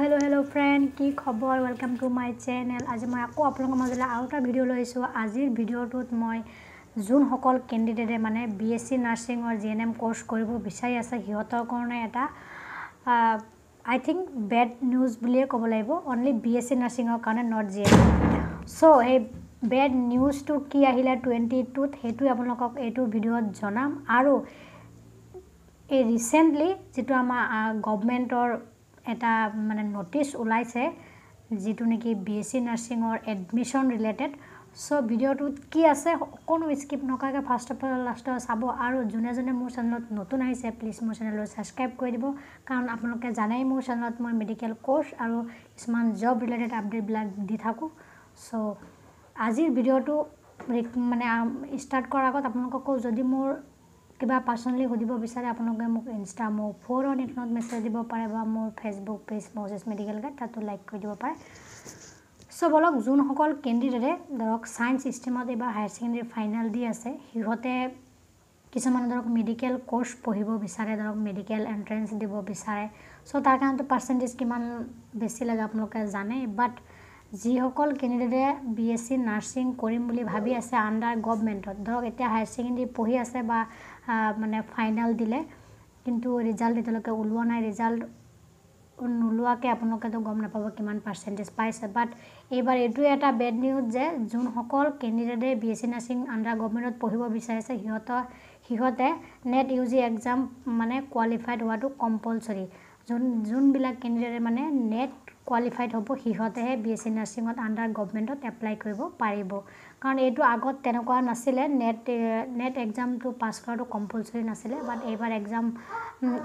Hello' hello' friend, কি খবৰ? Welcome to my channel. আজি মই আকৌ আপোনালোকৰ মাজলৈ আৰু এটা ভিডিঅ' লৈ আহিছোঁ। আজিৰ ভিডিঅ'টোত মই যোনসকল কেণ্ডিডেটে মানে বি এছ চি নাৰ্ছিঙৰ জিএনএম ক'ৰ্চ কৰিব বিচাৰি আছে, সিহঁতৰ কাৰণে এটা আই থিংক বেড নিউজ বুলিয়ে ক'ব লাগিব। অনলি বি এছ চি নাৰ্ছিঙৰ কাৰণে, not GNM. চ' সেই বেড নিউজটো কি আহিলে 22ত, সেইটোৱে আপোনালোকক এইটো ভিডিঅ'ত জনাম। আৰু এই ৰিচেণ্টলি যিটো আমাৰ গভমেণ্টৰ এটা মানে ন'টিচ ওলাইছে, যিটো নেকি বি এছ চি নাৰ্ছিঙৰ এডমিশ্যন ৰিলেটেড। চ' ভিডিঅ'টোত কি আছে অকণো স্কিপ নকৰাকৈ ফাৰ্ষ্টৰ পৰা লাষ্টৰ চাব। আৰু যোনে যোনে মোৰ চেনেলত নতুন আহিছে, প্লিজ মোৰ চেনেলটো ছাবস্ক্ৰাইব কৰি দিব, কাৰণ আপোনালোকে জানেই মোৰ চেনেলত মই মেডিকেল ক'ৰ্চ আৰু কিছুমান জব ৰিলেটেড আপডেটবিলাক দি থাকোঁ। চ' আজিৰ ভিডিঅ'টো মানে ষ্টাৰ্ট কৰাৰ আগত আপোনালোকক কওঁ, যদি মোৰ কিবা পাৰ্চনেলি সুধিব বিচাৰে, আপোনালোকে মোক ইনষ্টা মোৰ 418ত মেছেজ দিব পাৰে বা মোৰ Facebook page Moses medical guide, তাতো লাইক কৰি দিব পাৰে। চ' বলক, যোনসকল কেণ্ডিডেটে ধৰক ছায়েন্স ষ্ট্ৰীমত এইবাৰ হায়াৰ ছেকেণ্ডেৰী ফাইনেল দি আছে, সিহঁতে কিছুমানে ধৰক মেডিকেল ক'ৰ্চ পঢ়িব বিচাৰে, ধৰক মেডিকেল এণ্ট্ৰেঞ্চ দিব বিচাৰে। চ' তাৰ কাৰণেতো পাৰ্চেণ্টেজ কিমান বেছি লাগে আপোনালোকে জানে। বাট যিসকল কেণ্ডিডেটে বি এছ চি নাৰ্ছিং কৰিম বুলি ভাবি আছে আণ্ডাৰ গভমেণ্টত, ধৰক এতিয়া হায়াৰ ছেকেণ্ডেৰী পঢ়ি আছে বা মানে ফাইনেল দিলে, কিন্তু ৰিজাল্ট এতিয়ালৈকে ওলোৱা নাই। ৰিজাল্ট নোলোৱাকৈ আপোনালোকেতো গম নাপাব কিমান পাৰ্চেণ্টেজ পাইছে। বাট এইবাৰ এইটোৱে এটা বেড নিউজ যে যোনসকল কেণ্ডিডেটে B S C nursing under গভমেণ্টত পঢ়িব বিচাৰিছে, সিহঁতে নেট ইউ জি এক্সাম মানে কোৱালিফাইড হোৱাটো কম্পালচৰি। যোনবিলাক কেণ্ডিডেটে মানে নেট কোৱালিফাইড হ'ব, সিহঁতেহে বি এছ চি নাৰ্ছিঙত আণ্ডাৰ গভমেণ্টত এপ্লাই কৰিব পাৰিব। কাৰণ এইটো আগত তেনেকুৱা নাছিলে, নেট এক্সামটো পাছ কৰাটো কম্পালচৰি নাছিলে। বাট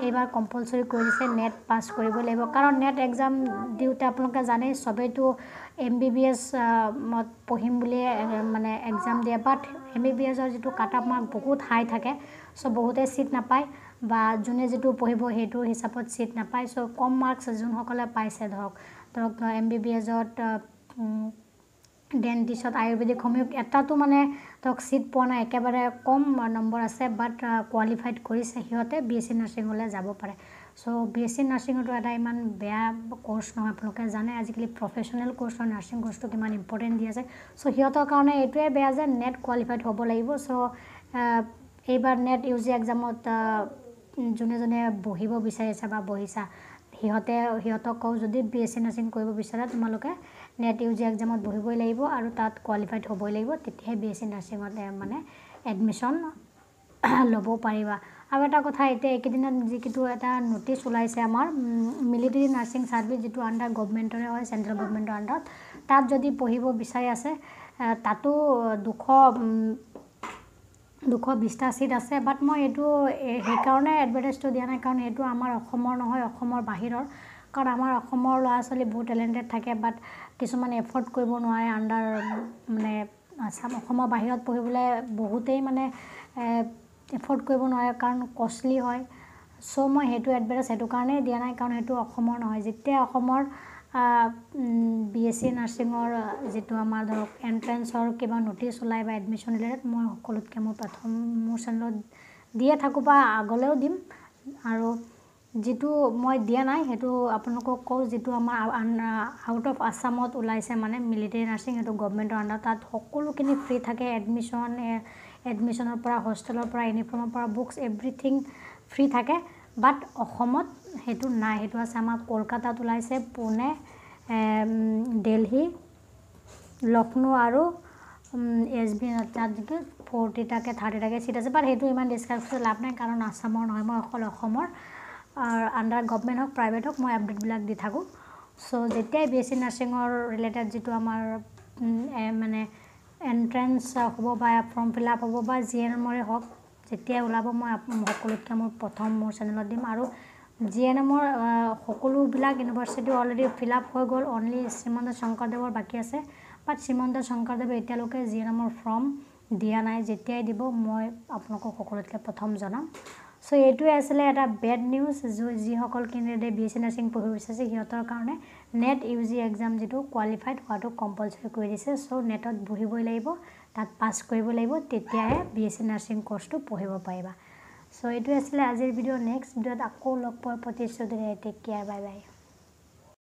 এইবাৰ কম্পালচৰি কৰি দিছে, নেট পাছ কৰিব লাগিব। কাৰণ নেট এক্সাম দিওঁতে আপোনালোকে জানেই, চবেইতো এমবিবিএছ মত পঢ়িম বুলিয়ে মানে এক্সাম দিয়ে। বাট এমবিবিএছৰ যিটো কাট অফ মাৰ্ক বহুত হাই থাকে, চ' বহুতে ছিট নাপায় বা যোনে যিটো পঢ়িব সেইটো হিচাপত ছিট নাপায়। চ' কম মাৰ্কছ যোনসকলে পাইছে, ধৰক এমবিবিএছত, ডেণ্টিষ্টত, আয়ুৰ্বেদিক, হোমিঅ' এটাতো মানে ধৰক ছিট পোৱা নাই, একেবাৰে কম নম্বৰ আছে, বাট কোৱালিফাইড কৰিছে, সিহঁতে বি এছ চি নাৰ্ছিঙলৈ যাব পাৰে। চ' বি এছ চি নাৰ্ছিঙতো এটা ইমান বেয়া ক'ৰ্চ নহয়। আপোনালোকে জানে আজিকালি প্ৰফেচনেল ক'ৰ্চ হয়, নাৰ্ছিং ক'ৰ্চটো কিমান ইম্পৰ্টেণ্ট দি আছে। চ' সিহঁতৰ কাৰণে এইটোৱে বেয়া যে নেট কোৱালিফাইড হ'ব লাগিব। চ' এইবাৰ নেট ইউ জি এক্সামত যোনে যোনে বহিব বিচাৰিছে বা বহিছা, সিহঁতক কওঁ, যদি বি এছ চি নাৰ্ছিং কৰিব বিচাৰা, তোমালোকে নেট ইউ জি এক্সামত বহিবই লাগিব আৰু তাত কোৱালিফাইড হ'বই লাগিব, তেতিয়াহে বি এছ চি নাৰ্ছিঙত মানে এডমিশ্যন ল'ব পাৰিবা। আৰু এটা কথা, এতিয়া এইকেইদিনত যিটো এটা ন'টিচ ওলাইছে আমাৰ মিলিটেৰী নাৰ্ছিং ছাৰ্ভিচ, যিটো আণ্ডাৰ গভমেণ্টৰে হয়, চেণ্ট্ৰেল গভমেণ্টৰ আণ্ডাৰত, তাত যদি পঢ়িব বিচাৰি আছে, তাতো 220টা ছিট আছে। বাট মই এইটো সেইকাৰণে এডভাৰটাইজটো দিয়া নাই, কাৰণ এইটো আমাৰ অসমৰ নহয়, অসমৰ বাহিৰৰ। কাৰণ আমাৰ অসমৰ ল'ৰা ছোৱালী বহুত টেলেণ্টেড থাকে, বাট কিছুমানে এফৰ্ড কৰিব নোৱাৰে। আণ্ডাৰ মানে আছাম, অসমৰ বাহিৰত পঢ়িবলৈ বহুতেই মানে এফৰ্ড কৰিব নোৱাৰে, কাৰণ কষ্টলি হয়। চ' মই সেইটো এডভাৰটাইজ সেইটো কাৰণেই দিয়া নাই, কাৰণ সেইটো অসমৰ নহয়। যেতিয়া অসমৰ বি এছ চি নাৰ্ছিঙৰ যিটো আমাৰ ধৰক এণ্ট্ৰেঞ্চৰ কিবা ন'টিচ ওলায় বা এডমিশ্যন ৰিলেটেড, মই সকলোতকৈ মই প্ৰথম মোৰ চেনেলত দিয়ে থাকোঁ বা আগলৈও দিম। আৰু যিটো মই দিয়া নাই, সেইটো আপোনালোকক কওঁ, যিটো আমাৰ আউট অফ আছামত ওলাইছে মানে মিলিটেৰী নাৰ্ছিং, সেইটো গভমেণ্টৰ আণ্ডাৰত, তাত সকলোখিনি ফ্ৰী থাকে। এডমিশ্যনৰ পৰা, হোষ্টেলৰ পৰা, ইউনিফৰ্মৰ পৰা, বুকছ, এভৰিথিং ফ্ৰী থাকে। বাট অসমত সেইটো নাই। সেইটো আছে আমাৰ কলকাতাত ওলাইছে, পুনে, দেলহি, লক্ষ্ণৌ আৰু এছ বি, তাত 40টাকৈ, 30টাকৈ ছিট আছে। বাট সেইটো ইমান ডিছকাছ কৰি লাভ নাই, কাৰণ আছামৰ নহয়। মই অকল অসমৰ আণ্ডাৰ গভমেণ্ট হওক, প্ৰাইভেট হওক, মই আপডেটবিলাক দি থাকোঁ। চ' যেতিয়াই বি এছ চি নাৰ্ছিঙৰ ৰিলেটেড যিটো আমাৰ মানে এণ্ট্ৰেঞ্চ হ'ব বা ফৰ্ম ফিল আপ হ'ব বা জিএনএমৰে হওক, যেতিয়াই ওলাব, মই সকলোতকৈ মোৰ প্ৰথম মোৰ চেনেলত দিম। আৰু জিএনএমৰ সকলোবিলাক ইউনিভাৰ্চিটি অলৰেডি ফিল আপ হৈ গ'ল, অনলি শ্ৰীমন্ত শংকৰদেৱৰ বাকী আছে। বাট শ্ৰীমন্ত শংকৰদেৱে এতিয়ালৈকে জিএনএমৰ ফৰ্ম দিয়া নাই। যেতিয়াই দিব, মই আপোনালোকক সকলোতকৈ প্ৰথম জনাম। চ' এইটোৱে আছিলে এটা বেড নিউজ। যিসকল কেণ্ডিডেটে বি এছ চি নাৰ্ছিং পঢ়িব বিচাৰিছে, সিহঁতৰ কাৰণে নেট ইউ জি এক্সাম যিটো কোৱালিফাইড হোৱাটো কম্পালচৰি কৰি দিছে। চ' নেটত বহিবই লাগিব, তাত পাছ কৰিব লাগিব, তেতিয়াহে বি এছ চি নাৰ্ছিং কৰ্চটো পঢ়িব পাৰিবা। চ' এইটোৱে আছিলে আজিৰ ভিডিঅ'। নেক্সট ভিডিঅ'ত আকৌ লগ পোৱাৰ প্ৰতিশ্ৰুতিৰে, take care, bye bye.